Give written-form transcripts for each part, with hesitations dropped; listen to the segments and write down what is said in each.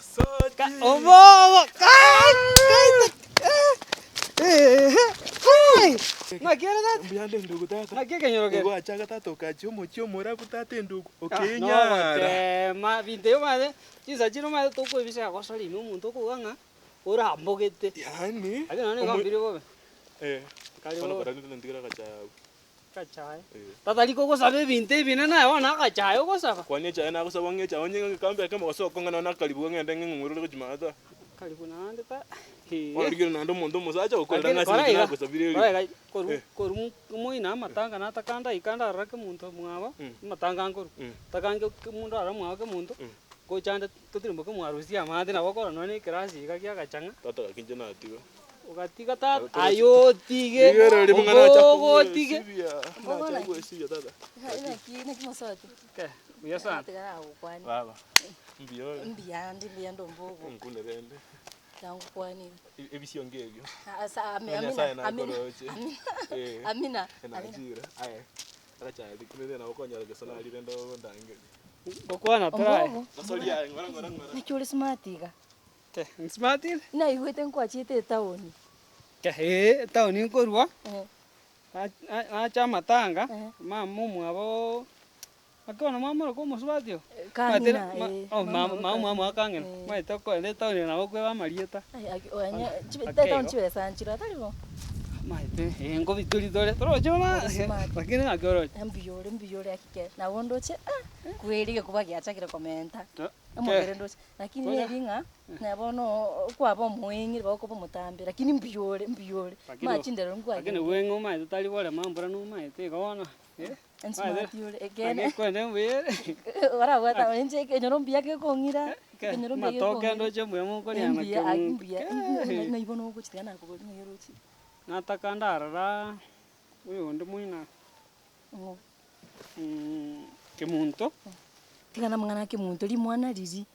Mosoti. Obobo kai kai eh kai naki ere tata? Mbuya ande endugu tata. Naki ekenyoro kere? Ogwachaga tata okachia omochie omorabu tata endugu okenyara. Nogotema binto ebio omanyete chinsa chire omanyete tokoebisa egosori ime omonto okouga ng'a orambogete. Yaani Lakini nonye nigo mbire bobe. Eh, Kare bono bobe. kora rende ntigere agachae abwo. Agachae. Eh. Tata rikogosaba ebinto ebinene aye bono agachae ogosaba. Kwani echae nagosaba ng'a echae onye ng'a egekombe ekemo gose okong'e nonye nakaribu ng'ende ng'ing'ung'urure gochia maata. Karibu naende ta eh. Bono rigereria naende omonto omosacha okorera Lakini ng'a ase kora eng'encho iga, nagosabire kora erio. iga, korwa Eh. korwa moino amatanga nataka ndaika ndarora kemonto mwabo, amatanga nkorwa, takange kemonto arora mwabo kemonto, ngocha nde totirimboke mwarusia amache nabo okora nonye na ekerasi iga kia agachang'a. Tata gaki inche natiga. Ogatiga tata, aye otige, Rigereria ring'ana acha obobe otige. kogwesibia, nacha kogwesibia tata. Naki naki mosoti? Ke, buya sana. Tiga nagokwania. Baba, mbuya ore? Mbuya ande mbuya ande ombogo. Nkunere ende. Nagokwanire. Ebisiongo ebio. Asa ame Ng'a amina Nyasaye amina nakoroche. amina Eh. amina amina. Nachire, aye, agachaye rikunere nabo okonyora gose narire rende ondangerie. Ngokwana torae. Ombogo. Gosori aye ng'ora ng'ora ng'ora. Naki ore smart iga? Ke, smart ere? Naigwete nkwachiete etaoni. Ke, eh, etaoni nkorwa, Eh. nacha amatanga, Eh. mama omwabo naki bono mwamoroka omosubati oyo? Kang'ina eh. Oh, mama omwabo akang'ina, omanyete okoenda etaoni nabo okoeba amarieta. Onye etaoni chibesa nchire tari bo? Omanyete eh nkobitori tore, toroche bono lakini naki oroche? Mbuya ore mbuya ore hakika nabo ndoche ah, kweri egekuba giachakire komenta. Omobere ndoche, lakini neri ng'a na bono okwaba omoeng'e bagokoba omotambe, lakini mbuya ore mbuya ore, Lakini chinderero lakini nkwagenda. bweng'e omanyete tari borema mbura nomaete igo bono eh, Ensmart ore ekeene. Naki kwende mbuya ere. Orabwate inche ekenyoro mbuya gekong'ira, ekenyoro mbuya Amatoke gekong'ira. ndoche mbuya mokoria na Mbuya aki kemunto. mbuya, ng'ai bono ogochia tiga nakoboria ng'ai oroche. Nataka ndarora oyonde moino Ng'o? Kemunto. Tiga namang'ana a kemunto, rimwana riri,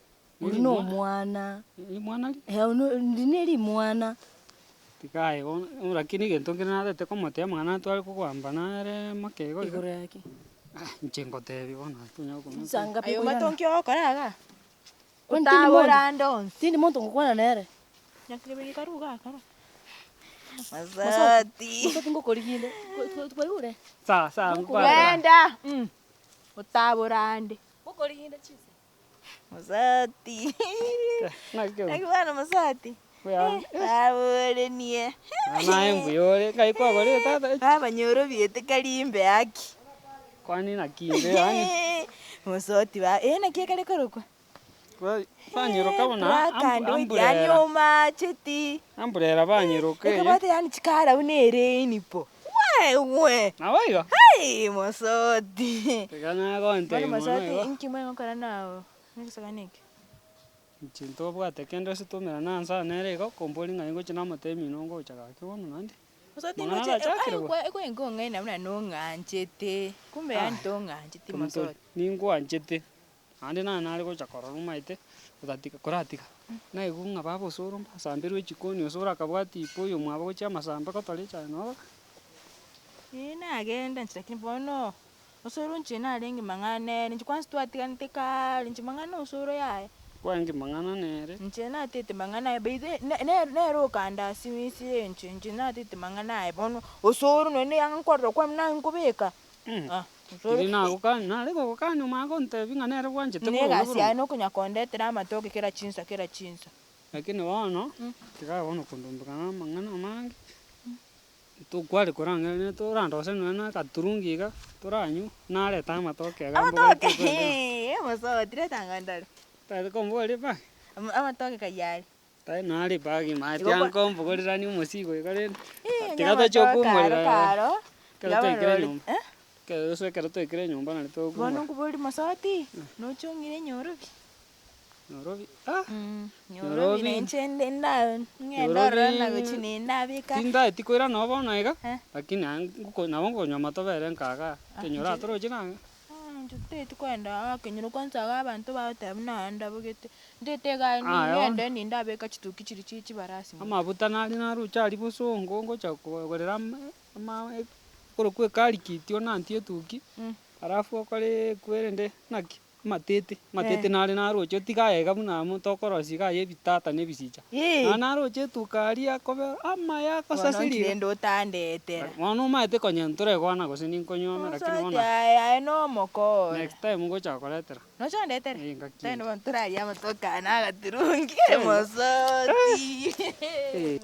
oria na omwana. Rimwana ri? Eh oyio riri ne rimwana. Tiga aye bono, lakini egento nkere natete komotebi amang'ana tware kogamba nere make igo iga. Igoro yake. Inche ngotebia bono tonya komenta. Saa ngapi Aye okoirana? omanyete nki ogokora igaa? Kwani tindi monto, Otabora ande onsi. tindi monto ngokwana nere. Nyakebe gekaru igaa kara. Mosoti, Mosoti. mosoti ngokoriginde, kwaigure? Sawa sawa ngokwana. Genda mm, otabora ande. Ngokoriginde chinsa. Mosoti. Naki Naki bono mosoti? Mbuya. Babore nie. Naye mbuya ore, ngai kwagorire tata? Baba nyorobiete karimbe aki. Kwani naki inde yaani? Mosoti ba, eh naki ekare korokwa? Banyiroka buna Black and white, yaani amburera. omacheti. Amburera banyiroka eye. Ekebwate yaani chikara buna ereini po. Wewe! Nabo igo? Hai mosoti. Tiga nagontebia Bono mono mosoti igo. inki mwegokora nao negesagane eke? Inche ntobwate kende ase twaumerana na nsa nere igo, kombori ng'ai ngochia namotebi mino ngocha gaki bono naende. Mosoti Mang'ana ngoche arachakire bo. ekwe nkong'aina buna nong'anchete, kumbe yaani tong'ancheti Kemunto mosoti. ningwanchete. Naende nane nare gocha korora omaete, otatiga koratiga, naigwe ng'a baba osoro mbasamberwe echikoni osoro akabwati ipo oyomwabo gochia amasambe gotora echae noro. Ee nagenda inche lakini bono, osoro inche narenge mang'ana nere, inche kwanza twatiganete kaaaare, inche mang'ana osoro yaya. Kwarenge mang'ana nere. Inche natete mang'ana aye by the way, ne- nere nere okandasimisire inche, inche natete mang'ana aye bono, osoro nonye na eyanga nkorora kwa buna nkobeka. Ah, Riria nagokania, nare gogokania omanye gontebia ng'a nere bwanchete Na boronge egasi boronge. yaye nokonya kondetera amatoke kera chinsa kera chinsa. Lakini bono, tiga bono kondombeka na amang'ana amange, tokware korang'erania torandose nonya na agaturungi iga, toranywe, narete amatoke iga Amatoke mbogete kwenda. hee, omosoti reta anga ndore. Tari komboria bag? Amatoke kai are. Tari nare ebag maate Igo kwa- ankombogorirania omosigo iga rende, Ii, tiga tochie amatoke aro koumorera karo, ekero tiga twaikire barore nyomba, eh? ekero gose ekero twaikire nyomba nari Bono tokoumora. nkoborie mosoti, noche ong'ire nyorobi? Nyorobi ah! Nyorobi Nyorobi. na inche nde nda ng'ende ororo na gochia naende nabeka. Tindaeti koirana oo bono iga, Eh. lakini aye ngoko nabo nkonywa amatobere nkagaa, ekenyoro aa torochi nang'e. Inche titaeti koenda aa ekenyoro kwanza iga abanto bagoteba buna aa ndabogete, ntaete iga Aya bono. ng'ende nindabeka chituki chiria chie chibarasi mono. Amabuta nari naruche aria bosongo ngocha kogorera ama ama korokwa ekarikiti onantie etuki, alafu okore ekwerende naki. Amatete, amatete Eh. nare naroche otiga aye iga buna amo tokorosia iga aye ebitata na ebisicha. Eeh. Nonye naroche etuka aria akobera amaya Bono akosaseri inki iga. rende otandetera. Bono omanyete konya ntoregwana gose ninkonyuome lakini Mosoti bono aye aye na omokora. next time ngocha gokoretera. Nochondetere? Eh, ngaki Tari ere. bono toraria amatoke aya na agaturungi Eh. mosoti. Eh.